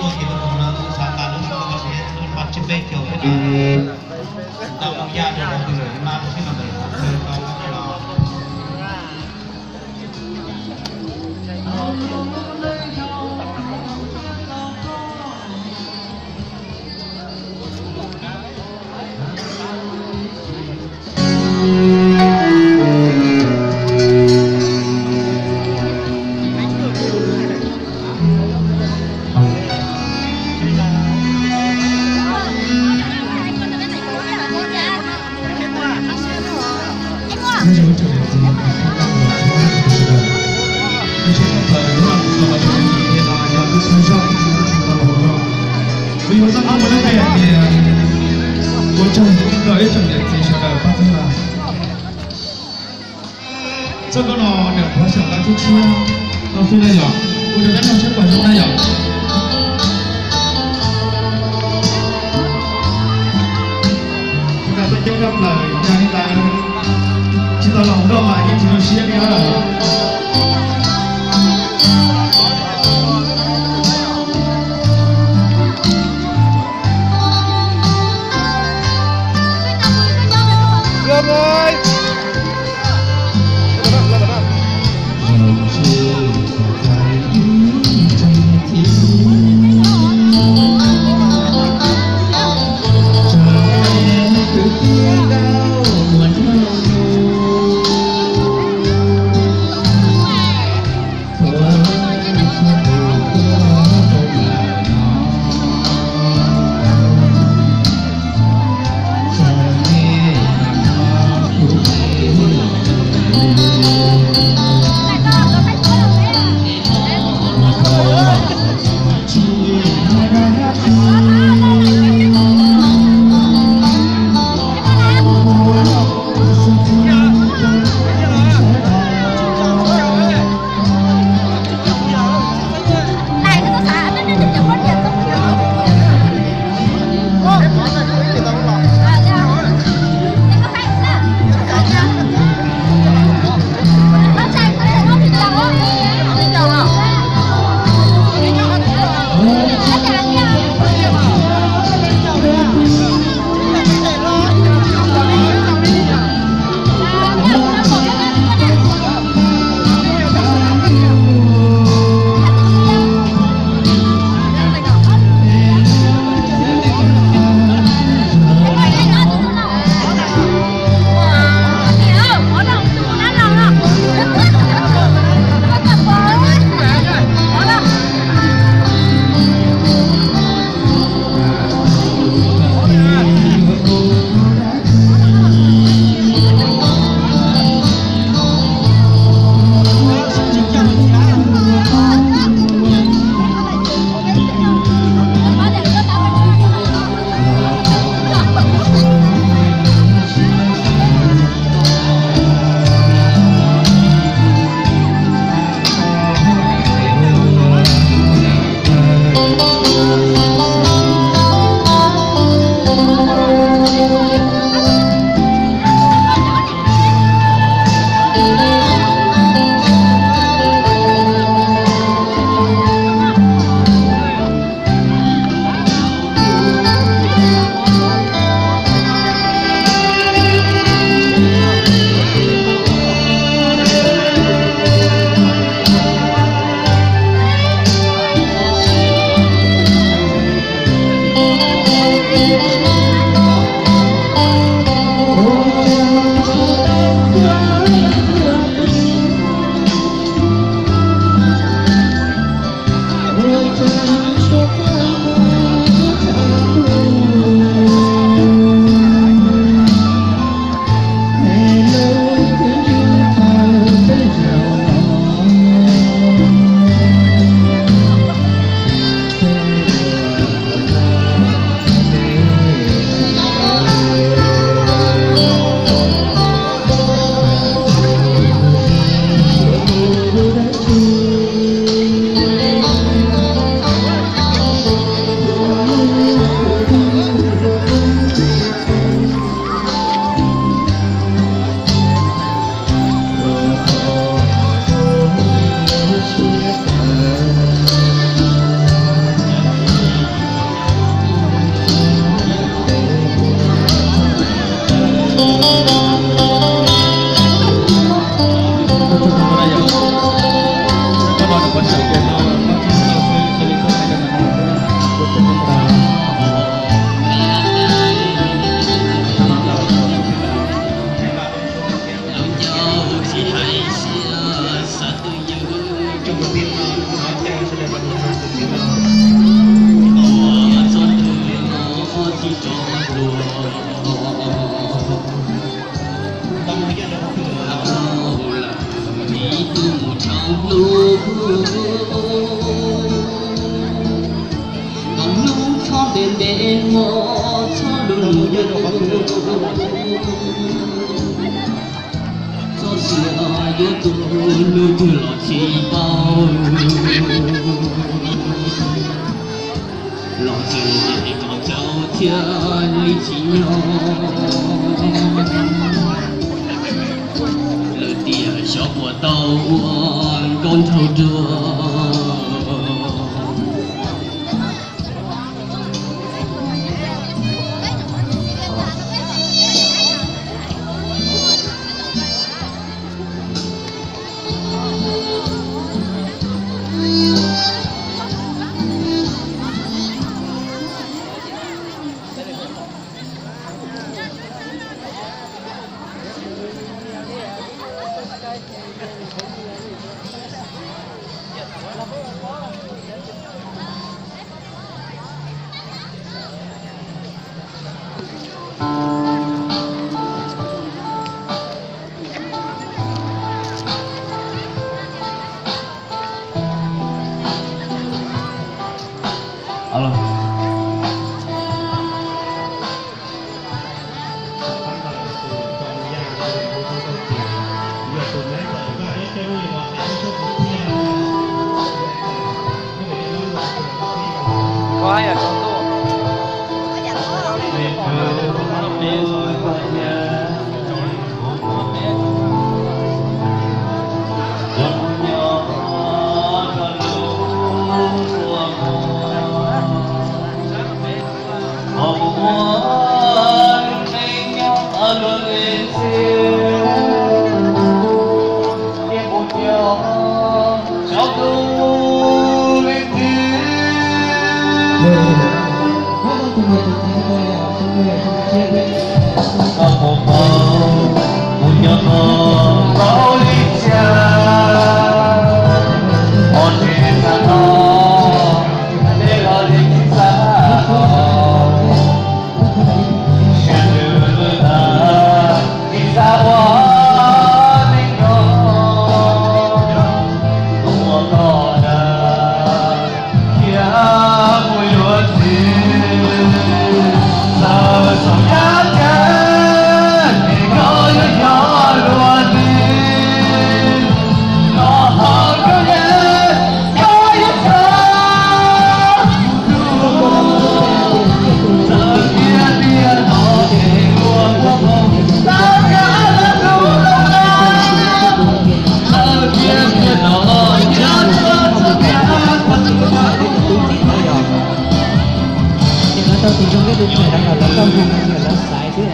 Ces lub no xav tas lub sub ko siv lub pas tsib peb caug ib na. Tau mus yaj rau hauv pw lawm, mas lub sib no ntawm qhov chaw rau no. Ua tsaug rau ib tsoom niam txiv sawv daws pab txhawb nqa. Txoj koob no nws qhuav xyaum tau tshiab tshiab, tau fij na yom, ua rau peb noj siab pom zoo na yom. Sawv daws tuaj coob tshaj plaws, yog li ntawd tsis tau los nroj mas yeej tsis zoo siab li na. Txhob lus lus, txhob xiam yuav tus hlub twg los tsis paub. Los tseem kom tsaus thiab li tsis nyob. Lawv tias xyov puas tau ua nkauj nraug dua. Ces no tau tus zoo thiab tus tshais no los lawv tau hu no lawv xaiv xwb.